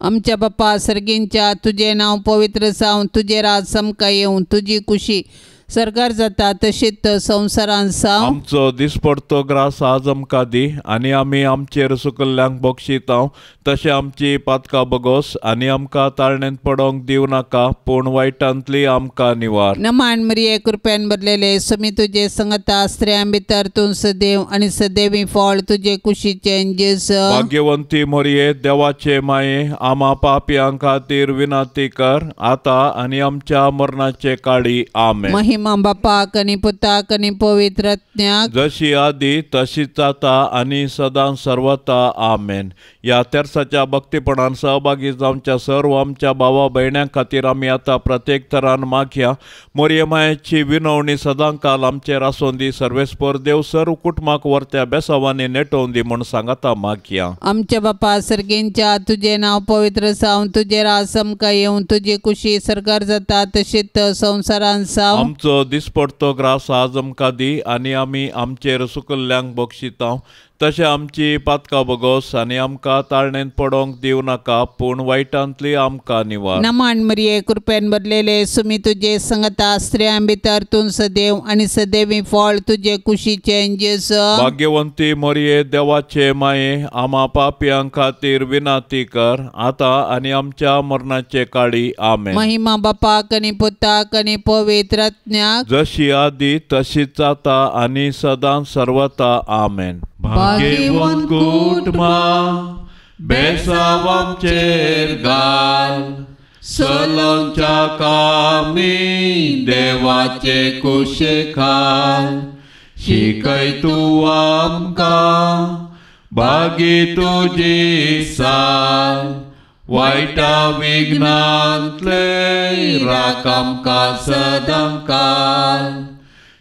आमच्या बाप्पा सर्गींच्या तुजें नांव पवित्र जावं, तुजें राज आमकां येवं, तुजी कुशी सरकार जाता तशीच संवसारांत जावं. आमचो दिसपडतो ग्रास आज आमकां दी आनी आमी आमचेर सुकल्ल्यांक बक्षितांव तशें आमची पातकां बोगोस आनी आमकां ताळणेंत पडोवंक दिवं नाका, पूण वायटांतली आमकां निवार. नमान मरिये, कृपेन भरलेले, सुमी तुजे संगता, स्त्रियां भितर तूं सदैव आनी सदैवी फळ तुजे कुशीचें जेजू. भाग्यवंती मरिये, देवाचे माये, आमा पापयां खातीर विनंती कर आतां आनी आमच्या मरणाचे काळी. आमेन. महिमा बापाक आनी पुताक आनी पवित्र आत्म्याक, जशी आदी तशीच जाता आनी सदां सर्वता. आमेन. ह्या तेर्साच्या भक्तीपणान सहभागी जावच्या सर्व आमच्या भावा भयण्यां खातीर आमी आतां प्रत्येक तरान मागया. मोरये मायेची विनवणी सदां काल आमचेर आसून दी. सर्वेस्पर देव सर्व कुटुंबाक वर्त्या बेसावांनी नेटोवन दी म्हूण सांगाता मागया. आमच्या बापा सर्गेंच्या तुजें नांव पवित्र जावं, तुजें राज आमकां येवं, तुजी कुशी सरकार जाता तशीच संवसारांत जावं. आमचो दिसपडतो ग्रास आज आमकां दी आनी आमी आमचेर सुकल्ल्यांक बक्षितांव तशें आमची पातकां बोगोस आनी आमकां ताळणेंत पडोवंक दिवं नाका, पूण वायटांतली आमकां निवार. नमान मरिये, कृपेन भरलेले, सुमी तुजे संगता, स्त्रियां भितर तूं सदैव आनी सदैवी फळ तुजे कुशीचें जेजू. भाग्यवंती मरिये, देवाचे माये, आमा पापयां खातीर विनंती कर आतां आनी आमच्या मरणाचे काळी. आमेन. महिमा बापाक आनी पुताक आनी पवित्र आत्म्याक, जशी आदी तशीच जाता आनी सदां सर्वता. आमेन. भाग्यवंत कुटुंबां बेसांव आमचेर घाल, सलोंच्या कामी देवाचे कुशे खाल, शिकय तूं आमकां भागी तुजी साल, वायटा विघ्नांतले राख आमकां सदां काल.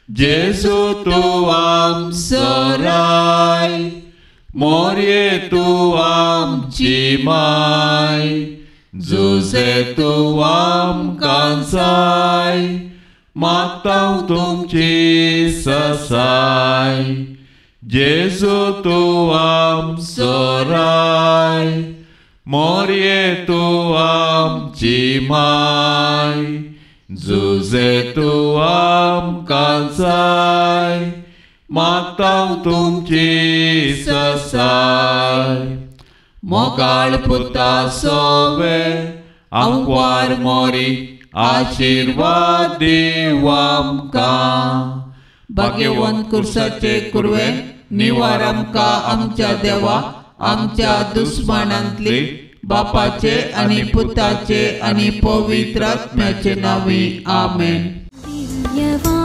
जेजू तूं आमचो राय, मोरये तूं आमची माय, जुजे तूं आमकां जाय, मागता तुमची ससाय. जेजू तूं आमचो राय, मोरये तूं आमची माय, जुजे तूं आमकां जाय, मागता तुमची ससाय. मोगाळ पुता सोवे आंकवार मोरी आशिर्वाद दीव आमकां. भाग्यवंत कुर्साचे कुरवे निवार आमकां आमच्या देवा आमच्या दुस्मानांतली बापाचे आनी पुताचे आनी पवित्र आत्म्याचे नांवी आमेन. दिव्यवाणी.